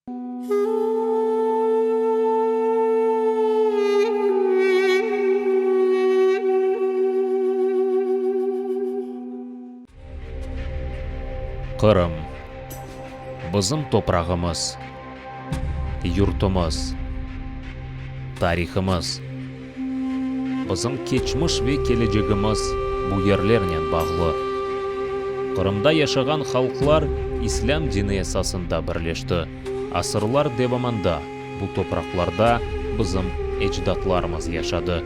Qırım. Bizim toprağımız, yurtumız, tarihımız. Bizim keçmiş ve kelecegimiz bu yerlernen bağlı. Qırımda yaşağan halqlar İslâm dini esasında birleşti. Asırlar devamında bu topraqlarda bizim ecdatlarımız yaşadı.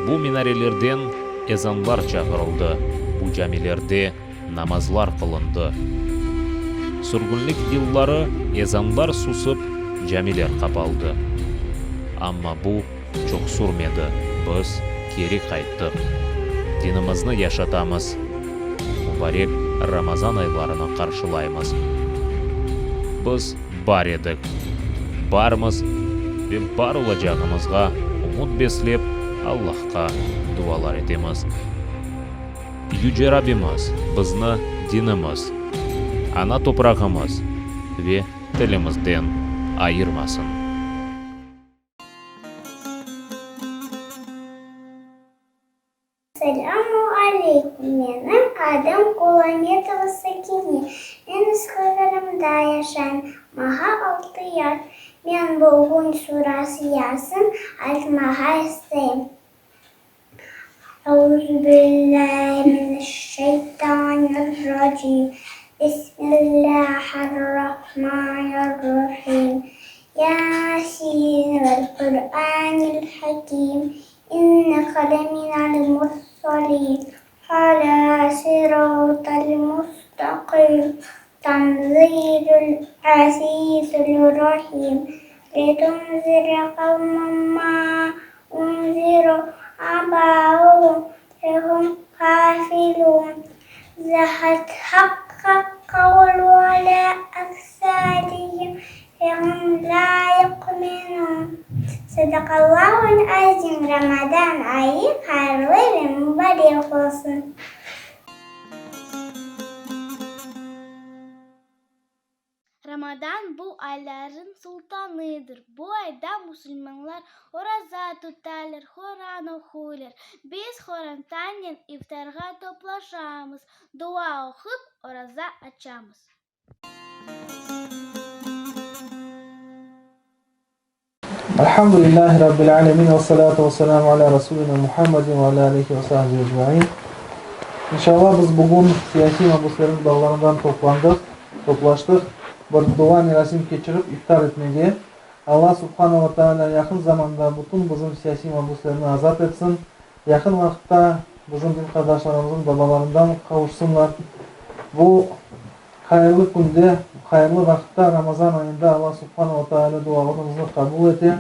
Bu minarelerden ezanlar çağırıldı, bu camilerde namazlar qılındı. Sürgünlik yılları ezanlar susıp, camiler qapaldı. Amma bu çoq sürmedi, biz keri qayttıq. Dinimizni yaşatamız, mubarek Ramazan aylarını qarşılaymız. Biz bar edik, barmız ve bar olacağımızğa ümüt beslep, Allahqa dualar etemiz. Yüce Rabbimiz bizni dinimiz, ana toprağımız ve tilimizden ayırmasın. Selâmu aleyküm, menim adım Kulametova Sakine, men Üsküdarımda yaşayım, mağa altı yaş. Men bugün Surası Yasin aytmağa isteyim. Euzubillâhi mineşşeytanirracim. Bismillâhirrahmanirrahim. Yâsîn vel Kur'ânil hakîm. İnneke leminel murselîn. Alâ sirâtal mustaqîm. Tanzîlül azîzil rahîm. Litunzire qavmen mâ unzire âbâuhum fehum ğâfilûn. Laqad haqqa qavlu alâ aksarihim fehum lâ yu'minûn. Sadaqallâhul azîm. Ramazan ayı hayırlı ve mubarek olsun! Ramadan bu aylarnıñ sultanıdır. Bu ayda musulmanlar oraza tutalar, Horan oquylar. Biz horantanen iftarğa toplaşamız, dua oqup, oraza açamız. Elhamdülillahi Rabbil alemin ve salatu ve selamu ala Rasulina Muhammedin ve ala alihi ve sahbihi ecmain. İnşallah biz bugün siyasiy mabuslerniñ bağlarından toplandıq, toplaştıq, bir dua merasim keçirip iftar etmege. Allah Subhana ve Teala yaqın zamanda bütün bizim siyasiy mabuslerni azat etsin, yaqın vaqıtta bizim din qardaşlarımızın babalarından qavuşsınlar. Bu Hayırlı künde, hayırlı vaqıtta, Ramazan ayında Alla Subhana ve Taalâ dualarımıznı qabul ete.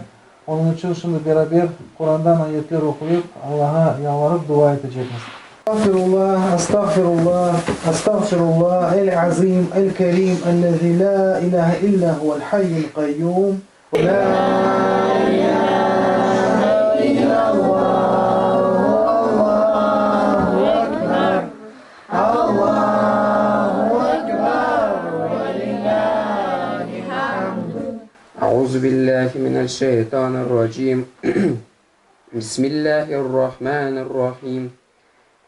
Onıñ içün şimdi beraber Qurandan ayetler oquyıp, Allağa yalvarıp dua etecekmiz. Estağfirullah, estağfirullah, estağfirullah, el-azim, el-kerim, ellezî lâ ilâhe illâ huvel hayyul qayyum, lâ ilâhe illallah, Allahu ekber, Allahu ekber, ve lillâhil hamd. Auzubillahi mineşşeytanirracim. Bismillahirrahmanirrahim.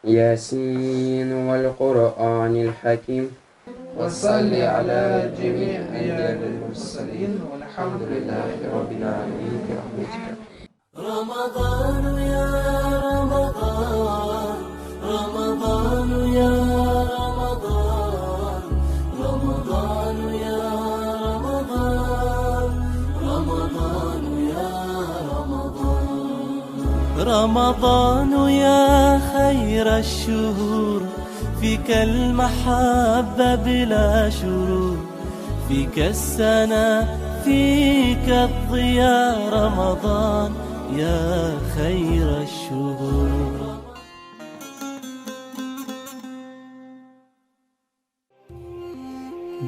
Yasin vel Qur'anil hakim. Ve salli ala cemi'il enbiya vel murselin velhamdülillahi rabbil alemin bi rahmetika. Ramadan ya Ramadan, Ramadan ya Ramadan, Ramadan ya Ramadan, Ramadan ya Ramadan. Ramadan ya hayra şuhur, fikel mahabbe bila şurur, fikel sena, fikel ziya Ramadan ya hayra şuhur.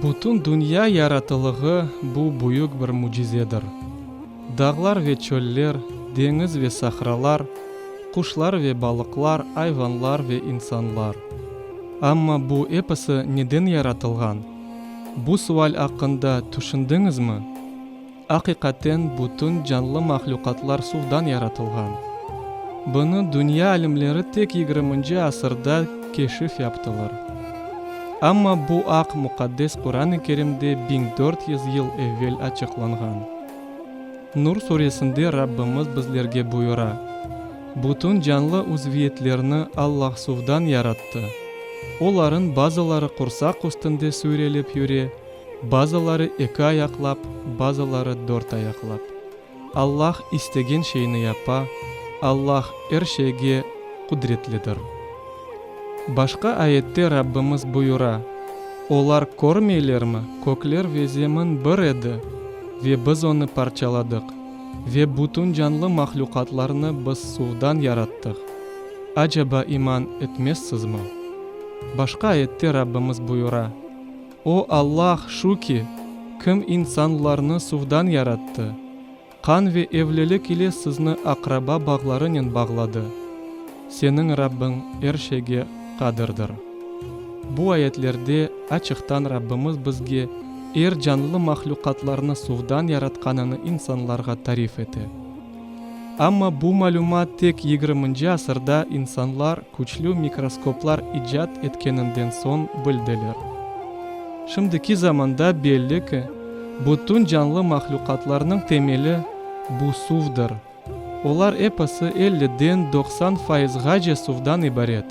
Bütün dünya yaratılığı bu büyük bir mücizedir. Dağlar ve çöller, deñiz ve sahralar, quşlar ve balıqlar, ayvanlar ve insanlar. Amma bu episi neden yaratılğan? Bu sual aqqında tüşündiñizmi? Aqiqaten bütün canlı mahlüqatlar suvdan yaratılğan. Bunı dünya alimleri tek yigirminci asırda keşif yaptılar. Amma bu aq muqaddes Quran-ı Kerimde 1400 yıl evel açıqlanğan. Nur suresinde Rabbimiz bizlerge buyura, Bütün canlı uzviyetlerni Allah suvdan yarattı. Oların bazıları qursaq üstünde süyrelip yüre, Bazıları eki ayaqlap, bazıları dört ayaqlap. Allah istegen şeyni yapa, Allah er şeyge qudretlidir. Başqa ayette Rabbimiz buyura, Olar körmeylermi, kökler ve zemin bir edi, ve biz onı parçaladıq, ve bütün canlı mahlüqatlarnı biz suvdan yarattıq. Acaba iman etmezsizmi? Başqa ayette Rabbimiz buyura, O Allah şu ki, Kim insanlarnı suvdan yarattı, qan ve evlilik ile sizni aqraba bağlarınen bağladı. Seniñ Rabbiñ er şeyge qadirdir. Bu ayetlerde açıqtan Rabbimiz bizge er canlı mahlüqatlarnı suvdan yaratqanını insanlarğa tarif ete. Amma bu malümat tek yigirminci asırda insanlar küçlü mikroskoplar icat etkeninden soñ bildiler. Şimdiki zamanda belli ki, bütün canlı mahlüqatlarnıñ temeli, bu suvdır. Olar episi elliden 90 fayızğace suvdan ibaret.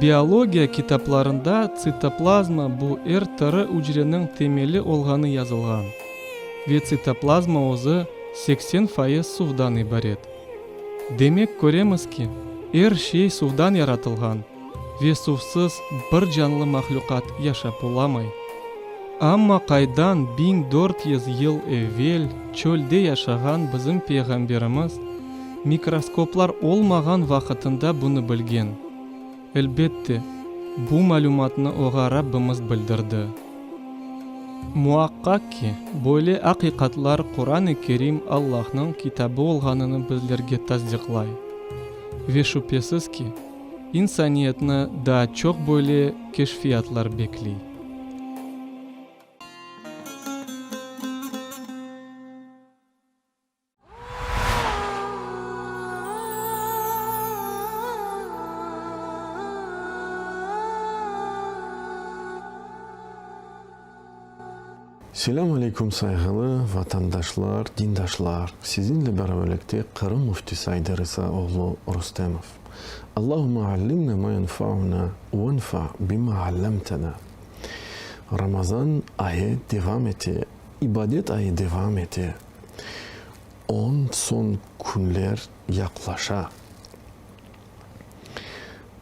Biologiya kitaplarında tsitoplazma bu er tiri ücreniñ temeli olğanı yazılğan. Ve tsitoplazma özü 80% suvdan ibaret. Demek köremiz ki, er şey suvdan yaratılğan ve suvsız bir canlı mahlüqat yaşap olamay. Amma qaydan 1400 yıl evel çölde yaşağan bizim Peyğamberimiz mikroskoplar olmağan vaqıtında bunı bilgen? Elbette, bu malümatnı oğa Rabbimiz bildirdi. Muaqqaq ki, böyle aqiqatlar Quran-ı Kerim Allahnıñ kitabı olğanını bizlerge tasdiqlay. Ve şübhesiz ki, insaniyetni daa çoq böyle keşfiyatlar bekley. Selâm aleyküm sayğılı vatandaşlar, dindaşlar! Sizinle beraberlikte Qırım Müftisi Ayder İsa oğlu Rustemov. Allahümme allimna ma yenfauna venfa bima allamtena. Ramazan ayı devam ete, ibadet ayı devam ete. On soñ künler yaqlaşa.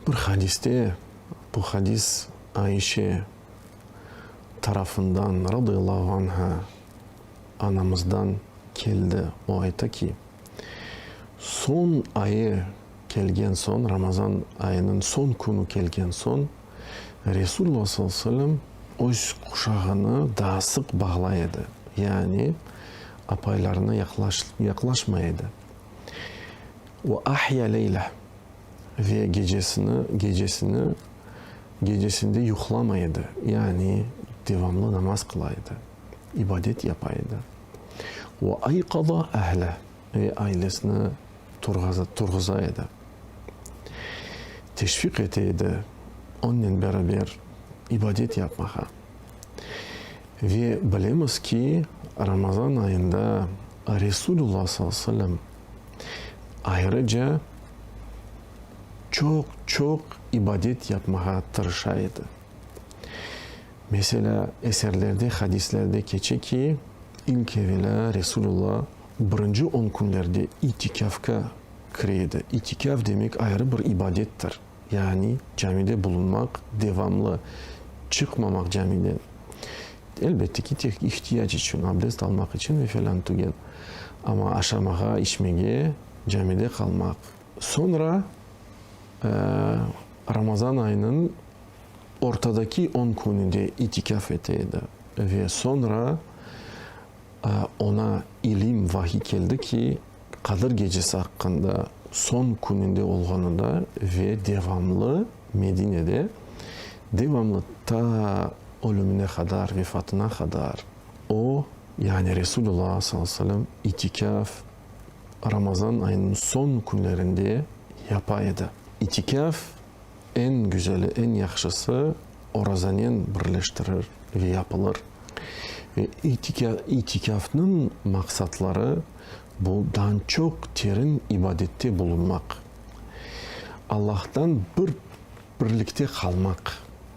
Bir hadiste, bu hadis Aişe tarafından, radıyallahu anha, anamızdan keldi, o ayta ki, Soñ ayı kelgen soñ, Ramazan ayınıñ soñ künü kelgen soñ, Resulullah sallallahu aleyhi ve sellem öz quşağını daa sıq bağlay edi, yani apaylarına yaqlaşmay edi. Ve ahya leyle, ve gecesini, gecesini, gecesinde yuqlamay edi, yani devamlı namaz qıla edi, ibadet yapa edi. Ve ayqaza ehle, ve ailesini turğuza edi, teşviq ete edi onnen beraber ibadet yapmağa. Ve bilemiz ki, Ramazan ayında Resulullah sallallahu aleyhi ve sellem ayrıca çoq-çoq ibadet yapmağa tırışa edi. Meselâ, eserlerde, hadislerde keçe ki, ilk evelâ Resulullah birinci on künlerde itikâfqa kire edi. İtikâf demek ayrı bir ibadettir. Yani camide bulunmaq, devamlı çıqmamaq camiden. Elbette ki, tek ihtiyac içün, abdest almaq içün ve felân tügel. Amma aşamağa, içmege camide qalmaq. Soñra Ramazan ayınıñ ortadaki on kününde itikâf ete edi ve soñra oña ilim, vahiy keldi ki, Qadir gecesi aqqında soñ kününde olğanında ve devamlı Medinede devamlı ta. Ölümine qadar, vefatına qadar o, yani Resulullah, sallallahu aleyhi ve sellem, itikâf Ramazan ayınıñ soñ künlerinde yapa edi. İtikâf eñ güzeli, eñ yahşısı orazanen birleştirir ve yapılır. Ve itikâfnıñ maqsatları bu dan çoq terin ibadette bulunmaq, Allahtan bir birlikte qalmaq,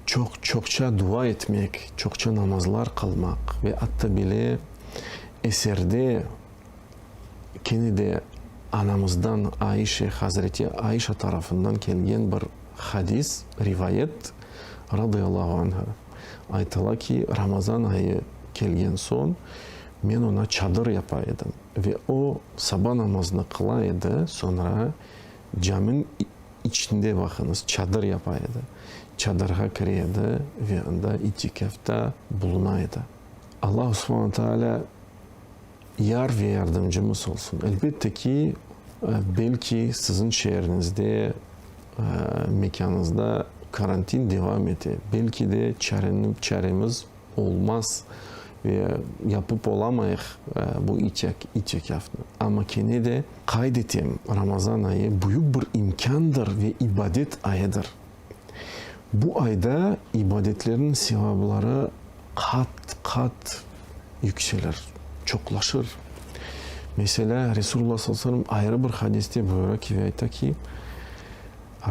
çoq çoqça dua etmek, çoqça namazlar qılmaq ve atta bile eserde kene de anamızdan Aişe, Hazreti Aişa tarafından kelgen bir hadis, rivayet, radıyallahu anha, aytıla ki, Ramazan ayı kelgen soñ men oña çadır yapa edim ve o saba namazını qıla edi, soñra camiñ içinde, baqıñız, çadır yapa edi, çadırğa kire edi ve anda itikâfta buluna edi. Allahu subhane teala Yar ve yardımcımız olsun. Elbette ki, belki siziñ şeeriñizde, mekânıñızda karantin devam ete, belki de çaremiz olmaz ve yapıp olamayıq bu itikâfnı. Amma kene de qayd etem, Ramazan ayı büyük bir imkândır ve ibadet ayıdır. Bu ayda ibadetlerniñ sevabları qat-qat yükselir, çoqlaşır. Meselâ, Resulullah sallallahu aleyhi ve sellem ayrı bir hadiste buyura ki ve ayta ki,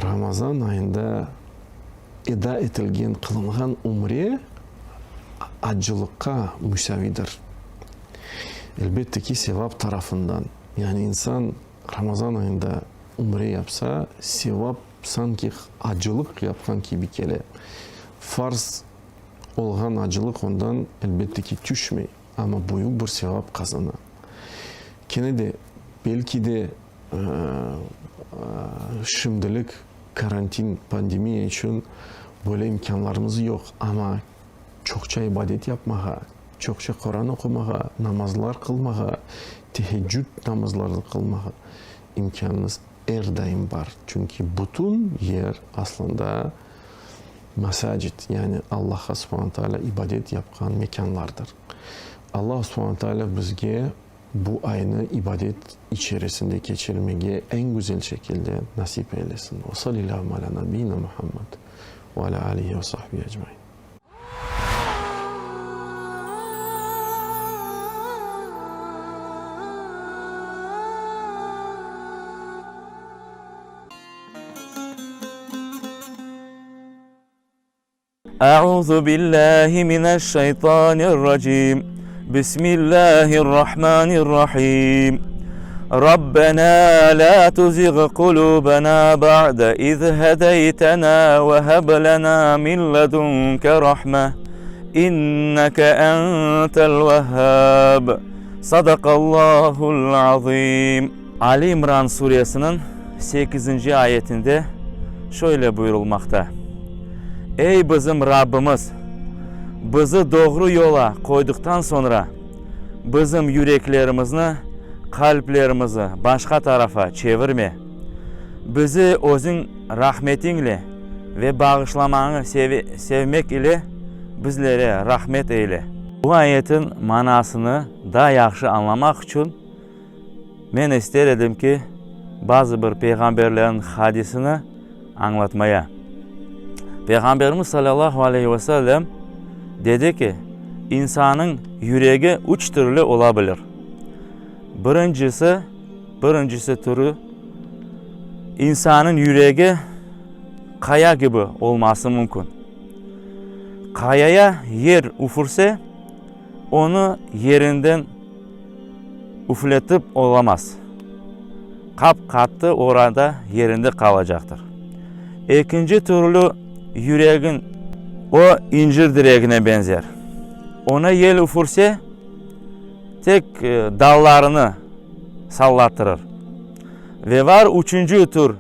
Ramazan ayında eda etilgen, qılınğan ümre acılıqqa müsavidir. Elbette ki, sevap tarafından. Yani insan Ramazan ayında ümre yapsa, sevap sanki acılıq yapqan kibi kele. Farz olğan acılıq ondan, elbette ki, tüşmey, amma büyük bir sevap qazana. Kene de, belki de, şimdilik karantin, pandemiya içün böyle imkânlarımız yoq, amma çoqça ibadet yapmağa, çoqça Quran oqumağa, namazlar qılmağa, teheccüd namazlarını qılmağa imkânımız er daim bar. Çünki bütün yer aslında Masacid, yani Allahqa subhane taalâ ibadet yapqan mekânlardır. Allah subhane taalâ bizge bu aynı ibadet içerisinde keçirmege eñ güzel şekilde nasip eylesin. Ve salillâhu alâ nabiyina Muhammed ve alâ âlihi ve sahbihi ecmaîn. Euzu billahi mineşşeytanirracim. Bismillahirrahmanirrahim. Rabbena la tuzigh kulubena ba'de iz hedeytena ve heb lena min ledunke rahme. İnneke entel vehhab. Sadakallahul azim. Ali İmran suresiniñ sekizinci ayetinde şöyle buyurılmaqta, Ey bizim Rabbimiz! Bizi doğru yola qoydıqtan soñra, bizim yüreklerimizni, qalplerimizi başqa tarafa çevirme. Bizi Özüñ rahmetiñle ve bağışlamañı sevmek ile bizlere rahmet eyle. Bu ayetin manasını daa yahşı añlamaq içün, Men ister edim ki, bazı bir peyğamberlerniñ hadisini añlatmaya. Peyğamberimiz salâllahu aleyhi ve sellem dedi ki, insanıñ yüregi üç türlü ola bilir. Birincisi, birincisi türü, insanıñ yüregi qaya kibi olması mümkün. Qayaya yer üfürse, onı yerinden üfletip olamaz. Qap-qattı orada yerinde qalacaqtır. Ekinci türlü yüregiñ, o incir diregine beñzer. Ona yel üfürse, tek dallarını sallattırır. Ve var üçünci tür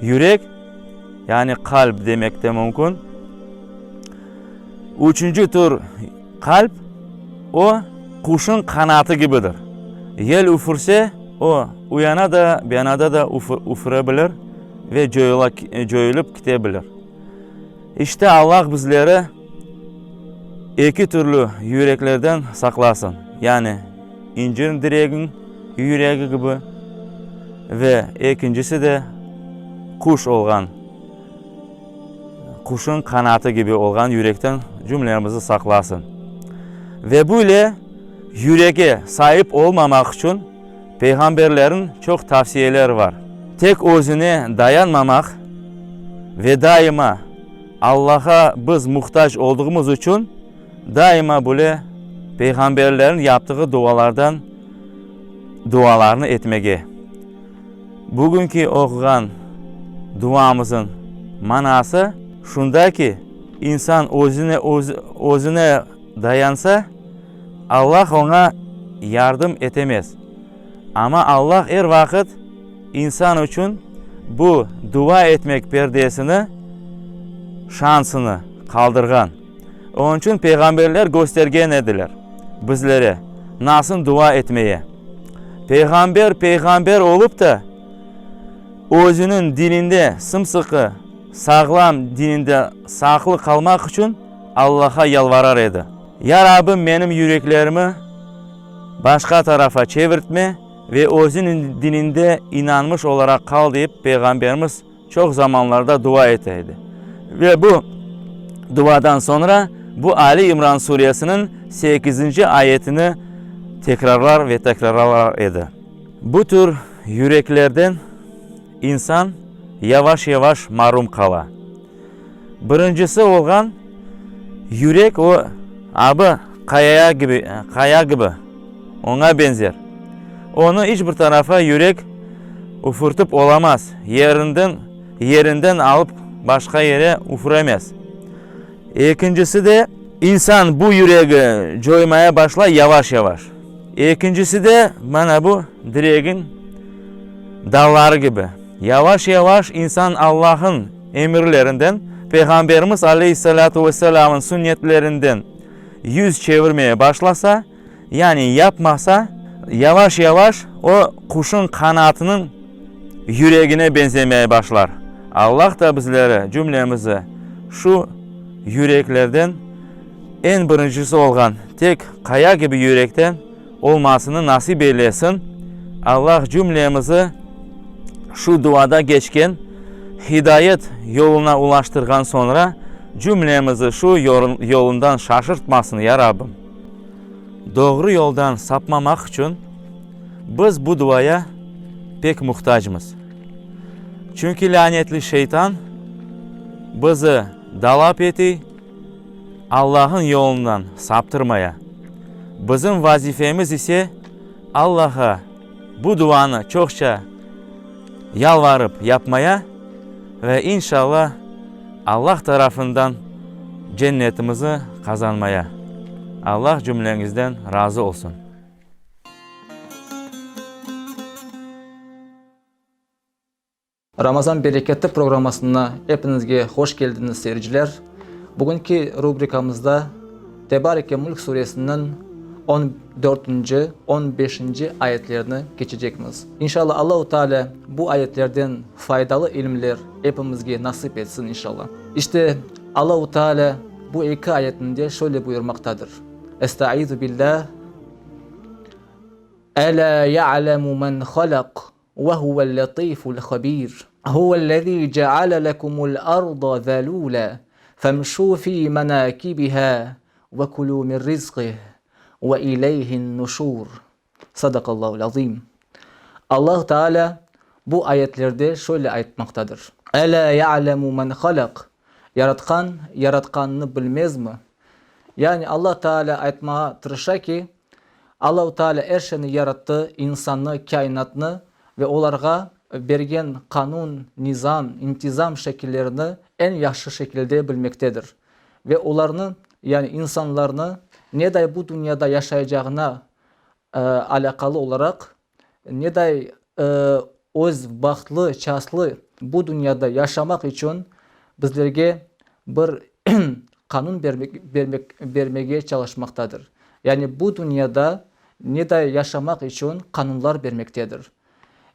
yürek, yani qalp demek de mümkün. Üçünci tür qalp, o, quşnıñ qanatı kibidir. Yel üfürse, o, uyana da, buyanada da üfüre bilir ve coyula, coyulıp kite bilir. İşte, Allah bizleri. Eki türlü yüreklerden saqlasın, yani incir direginiñ yüregi kibi ve ekincisi de quş olğan, quşnıñ qanatı kibi olğan yürekten cümlemizi saqlasın. Ve böyle yürege saip olmamaq içün peyğamberlerniñ çoq tavsiyeleri bar. Tek özüne dayanmamaq ve daima Allaha biz muhtac olduğımız içün daima böyle peyğamberlerniñ yaptığı dualardan dualarnı etmege. Bugünki oquğan duamızıñ manası şunda ki, insan özüne özüne dayansa, Allah oña yardım etemez. Amma Allah er vaqıt insan içün bu dua etmek perdesini, şansını qaldırğan. Onıñ içün peyğamberler köstergen ediler bizlere, nasıl dua etmeye. Peyğamber peyğamber olıp da, özüniñ dininde sımsıqı, sağlam dininde saqlı qalmaq içün Allaha yalvarar edi. Ya Rabbim, menim yüreklerimi başqa tarafa çevirtme ve özüniñ dininde inanmış olaraq qal deyip Peyğamberimiz çoq zamanlarda dua ete edi. Ve bu duadan soñra bu Ali İmran suresiniñ sekizinci ayetini tekrarlar ve tekrarlar edi. Bu tür yüreklerden insan yavaş-yavaş marum qala. Birincisi olğan yürek o abı qayaya kibi, qaya kibi, oña benzer. Onı iç bir tarafa yürek üfürtip olamaz, yerinden, yerinden alıp başqa yere üfüremez. Ekincisi de, insan bu yüregi coymaya başlay yavaş-yavaş. Ekincisi de, mana bu diregiñ dalları kibi. Yavaş-yavaş insan Allah'ın emirlerinden, Peyğamberimiz aleyhissalâtu vesselâm'ın sünnetlerinden yüz çevirmeye başlasa, yani yapmasa, yavaş-yavaş o quşıñ qanatınıñ yüregine benzemeye başlar. Allah da bizleri, cümlemizi şu yüreklerden eñ birincisi olğan tek qaya kibi yürekten olmasını nasip eylesin. Allah cümlemizi şu duada keçken hidayet yoluna ulaştırğan soñra cümlemizi şu yolundan şaşırtmasın, ya Rabbim. Doğru yoldan sapmamaq içün biz bu duaya pek muhtacmız. Çünki lânetli şeytan bizi dalap etiy, Allah'ın yolundan saptırmaya. Bizim vazifemiz ise Allah'a bu duanı çoqça yalvarıp yapmaya ve inşallah Allah tarafından cennetimizi qazanmaya. Allah cümleñizden razı olsun. Ramazan bereketi programmasına epiñizge hoş keldiñiz, seyirciler. Bugünki rubrikamızda Tebareke Mülk suresiniñ on dörtünci, on beşinci ayetlerini keçecekmiz. İnşallah Allahu Teala bu ayetlerden faydalı ilimler epimizge nasip etsin inşallah. İşte, Allahu Teala bu eki ayetinde şöyle buyurmaqtadır, Estaizu billah, Elâ ya'lemu men halak ve huvel letiful habir. Huvellezî ceale lekumul arda zelûle femşû fî menâkibihâ ve kulû min rizqih ve ileyhin nuşûr. Sadakallahu'l azîm. Allah Teala bu ayetlerde şöyle aytmaqtadır. Elâ ya'lemu men halak, Yaratqan yaratqanını bilmezmi? Yani Allah Teala aytmağa tırışa ki, Allahu Teala er şeyni yarattı, insannı, kâinatnı ve olarğa bergen qanun, nizam, intizam şekillerini eñ yahşı şekilde bilmektedir. Ve olarnı, yani insanlarnı neday bu dünyada yaşayacağına alâqalı olaraq, neday öz bahtlı, çaslı bu dünyada yaşamaq içün bizlerge bir qanun bermek, bermege çalışmaqtadır. Yani bu dünyada neday yaşamaq içün qanunlar bermektedir.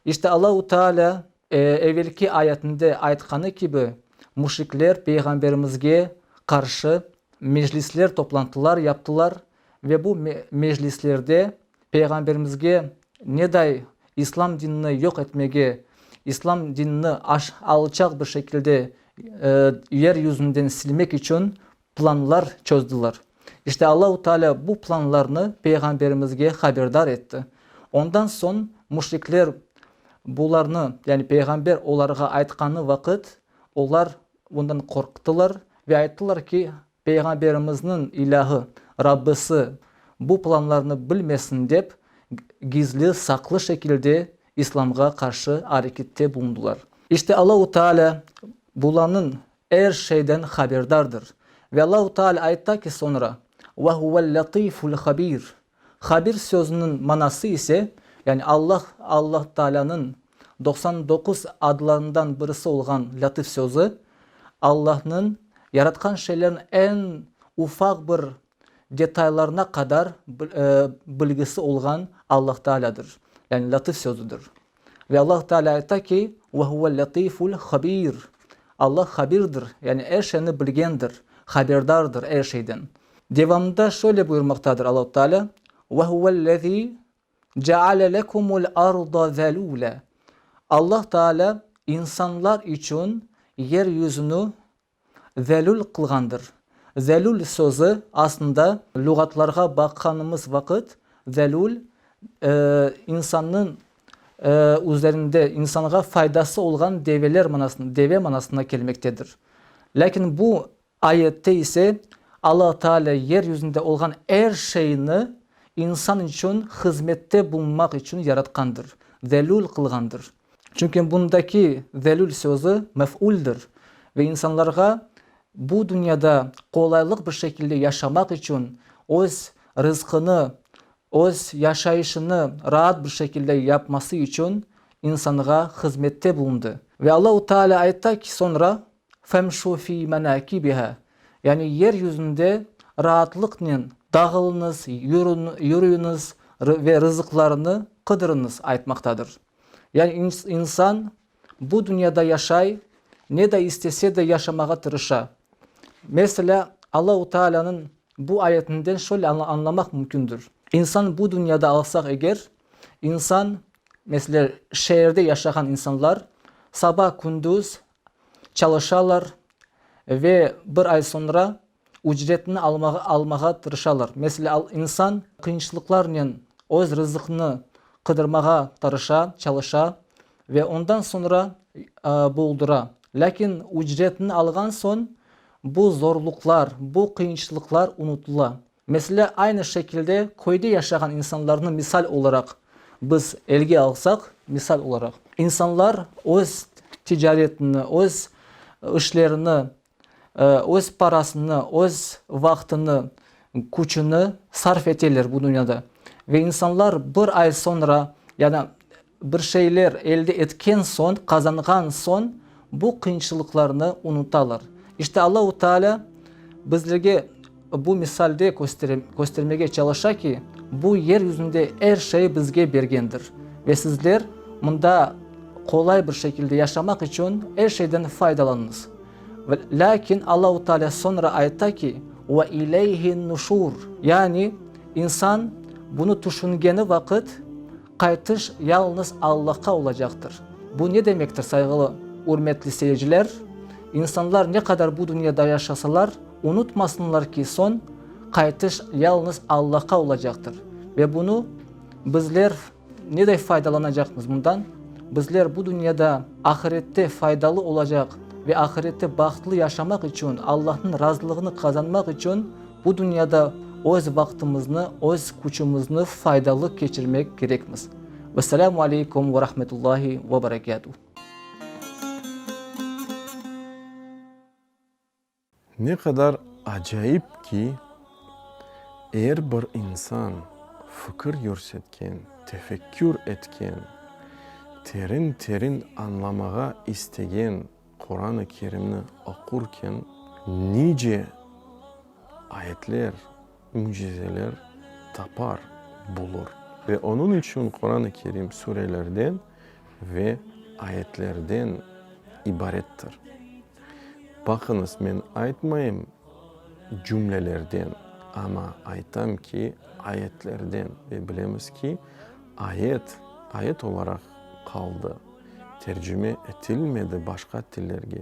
İşte Allahu Teala evelki ayetinde aytqanı kibi, müşrikler Peyğamberimizge qarşı. meclisler, toplantılar yaptılar ve bu meclislerde Peyğamberimizge neday İslam dinini yoq etmege, İslam dinini alçaq bir şekilde yer yüzünden silmek içün planlar çözdüler. İşte Allahu Teala bu planlarnı Peyğamberimizge haberdar etti. Ondan soñ müşrikler bularnı, yani Peyğamber olarğa aytqanı vaqıt, olar bundan qorqtılar ve ayttılar ki, Peyğamberimizniñ ilâhı, Rabbisi, bu planlarnı bilmesin dep, gizli, saqlı şekilde İslamğa qarşı arekette bulundılar. İşte Allahu Teala bulanıñ er şeyden haberdardır. Ve Allahu Teala ayta ki soñra, Ve huvel-lâtîful habîr. Habir sözüniñ manası ise, yani Allah, Allah Taalânıñ 99 adlarından birisi olğan Lâtif sözü, Allahnıñ yaratqan şeylerniñ eñ ufaq bir detaylarına qadar bilgisi olğan Allah Taalâdır. Yani Lâtif sözüdir. Ve Allah Teala ayta ki, Ve huvel-lâtiful habîr. Allah habirdir, yani er şeyni bilgendir, haberdardır er şeyden. Devamında şöyle buyurmaqtadır Allah Teala, Ve huvellezî ceale lekumul arda zelûle. Allah Teala insanlar içün yer yüzüni zelül qılğandır. Zelül sözü aslında lüğatlarğa baqqanımız vaqıt zelül insannıñ üzerinde insanğa faydası olğan develer manasına, deve manasına kelmektedir. Lâkin bu Ayette ise Alla Teala yer yüzünde olğan er şeyni insan içün hızmette bulunmaq içün yaratqandır, zelül qılğandır. Çünki bundaki zelül sözü mef'uldir ve insanlarğa bu dünyada qolaylıq bir şekilde yaşamaq içün, öz rızqını, öz yaşayışını raat bir şekilde yapması içün insanğa hızmette bulundı. Ve Allahu Teala ayta ki soñra, Femşu fî menâkibiha, yani yer yüzünde raatlıqnen dağılıñız, yürüñiz ve rızıqlarını qıdırıñız aytmaqtadır. Yani insan bu dünyada yaşay, ne de istese de yaşamağa tırışa. Meselâ, Allahu Taalânıñ bu ayetinden şöyle añlamaq mümkündür, İnsan bu dünyada alsaq eger, insan, meselâ, şeerde yaşağan insanlar saba kündüz çalışalar ve bir ay soñra ücretini almağa tırışalar. Meselâ, insan qıyınçılıqlarnen öz rızıqını qıdırmağa tırışa, çalışa ve ondan soñra buldura. Lâkin ücretini alğan soñ bu zorluqlar, bu qıyınçılıqlar unutıla. Meselâ, aynı şekilde köyde yaşağan insanlarnı misal olaraq biz elge alsaq, misal olaraq, insanlar öz ticaretini, öz işlerini, öz parasını, öz vaqtını, küçüni sarf eteler bu dünyada. Ve insanlar bir ay soñra, yani bir şeyler elde etken soñ, qazanğan soñ bu qıyınçılıqlarnı unutalar. İşte Allahu Teala bizlerge bu misalde köstermege çalışa ki, bu yer yüzünde er şey bizge bergendir ve sizler mında qolay bir şekilde yaşamaq içün er şeyden faydalanıñız. Lâkin Allahu Teala soñra ayta ki, Ve ileyhin-nuşur, yani insan bunı tüşüngeni vaqıt, Qaytış yalıñız Allahqa olacaqtır. Bu ne demektir, sayğılı, ürmetli seyirciler? İnsanlar ne qadar bu dünyada yaşasalar, unutmasınlar ki, soñ qaytış yalıñız Allahqa olacaqtır. Ve bunı bizler neday faydalanacaqmız bundan? Bizler bu dünyada ahirette faydalı olacaq ve ahirette bahtlı yaşamaq içün, Allahnıñ razılığını qazanmaq içün Bu dünyada öz vaqtımıznı, öz küçümizni faydalı keçirmek kerekmiz. Vesselâmu aleykum ve rahmetullahi ve berekâtuh. Ne qadar acayip ki, er bir insan fikir yürsetken, tefekkür etken, terin-terin añlamağa istegen Quran-ı Kerimni oqurken nice ayetler, mücizeler tapar, bulur. Ve onıñ içün Quran-ı Kerim surelerden ve ayetlerden ibarettir. Baqıñız, men aytmayım. cümlelerden, amma aytam ki, ayetlerden ve bilemiz ki, ayet, ayet olaraq qaldı, tercime etilmedi başqa tillerge,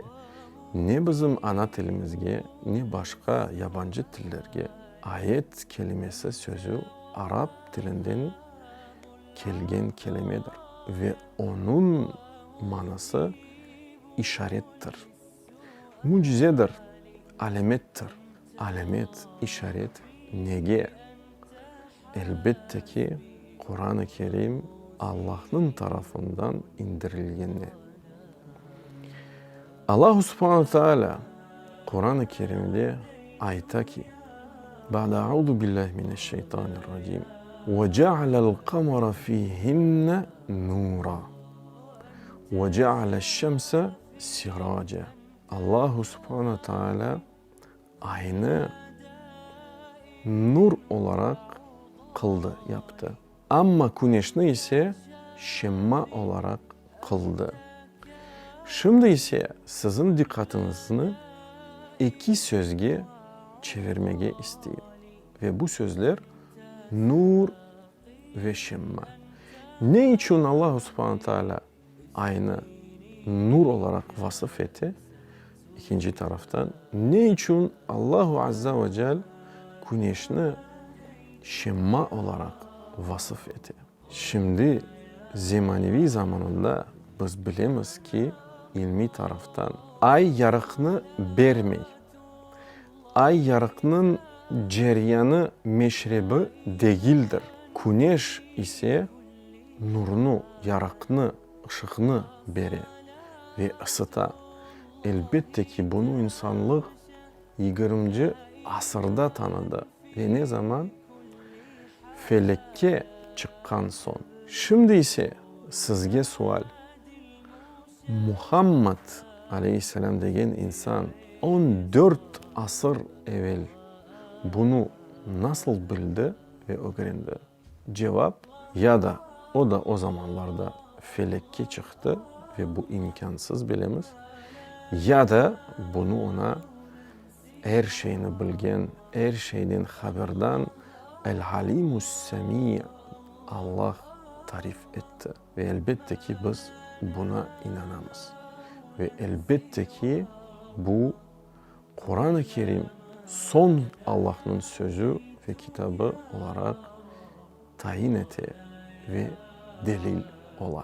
ne bizim ana tilimizge, ne başqa yabancı tillerge. Ayet kelimesi, sözü arap tilinden kelgen kelimedir ve onıñ manası işarettir, mücizedir, alâmettir. Alâmet, işaret nege? Elbette ki, Quran-ı Kerim Allahnıñ tarafından indirilgeni. Allahu subhane teala Quran-ı Kerimde ayta ki, Ba'de auzu billahi mineşşeytanirracim, Ve cealel qamara fihinne nura, ve cealeş-şemse siraca. Allahu subhane teala aynı nur olaraq qıldı, yaptı. Amma küneşni ise şemma olaraq qıldı. Şimdi ise siziñ diqqatıñıznı eki sözge çevirmege isteyim. Ve bu sözler, nur ve şemma. Ne içün Allahu subhane taalâ aynı nur olaraq vasıf ete, ikinci taraftan, ne içün Allahu azza ve cel küneşni şemma olaraq vasıf ete? Şimdi zemaneviy zamanında biz bilemiz ki, ilmiy taraftan, ay yarıqnı bermey. Ay yarıqnıñ ceryanı meşrebi degildir. Küneş ise nurnu, yarıqnı, ışıqnı bere ve ısıta. Elbette ki, bunı insanlıq yigirminci asırda tanıdı ve ne zaman? Felekke çıqqan soñ. Şimdi ise sizge sual, Muhammad aleyhisselâm degen insan on dört asır evel bunı nasıl bildi ve ögrendi? Cevap, ya da o da o zamanlarda felekke çıqtı ve bu imkânsız bilemiz, ya da bunı oña er şeyni bilgen, er şeyden haberdan El-Alimus-Semi Allah tarif etti. Ve elbette ki, biz buna inanamız. Ve elbette ki, bu Quran-ı Kerim soñ Allahnıñ sözü ve kitabı olaraq tayin ete ve delil ola.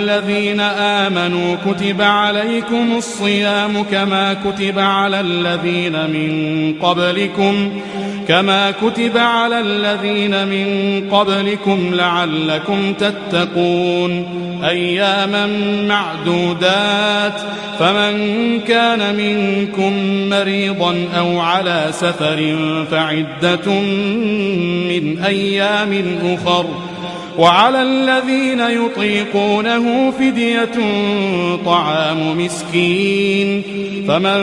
الذين آمنوا كتب عليكم الصيام كما كتب على الذين من قبلكم كما كتب على الذين من قبلكم لعلكم تتقون أياما معدودات فمن كان منكم مريضا أو على سفر فعدة من أيام أخر وعلى الذين يطيقونه فدية طعام مسكين فمن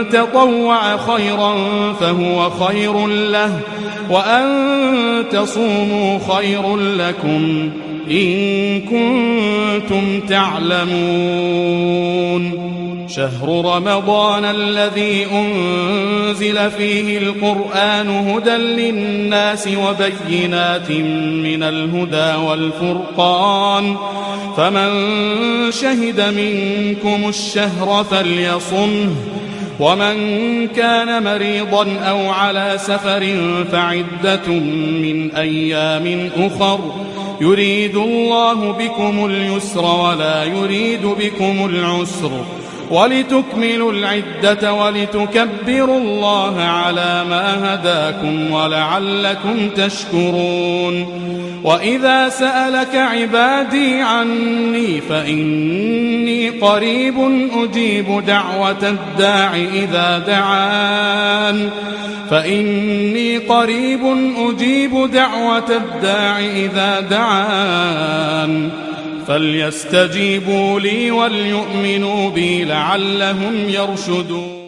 تطوع خيرا فهو خير له وأن تصوموا خير لكم إن كنتم تعلمون شهر رمضان الذي أنزل فيه القرآن هدى للناس وبينات من الهدى والفرقان فمن شهد منكم الشهر فليصمه ومن كان مريضا أو على سفر فعدة من أيام أخر يريد الله بكم اليسر ولا يريد بكم العسر ولتكملوا العدة ولتكبروا الله على ما هداكم ولعلكم تشكرون وإذا سألك عبادي عني فإني قريب أجيب دعوة الداع إذا دعان فإني قريب أجيب دعوة الداع إذا دعان فليستجيبوا لي وليؤمنوا بي لعلهم يرشدون.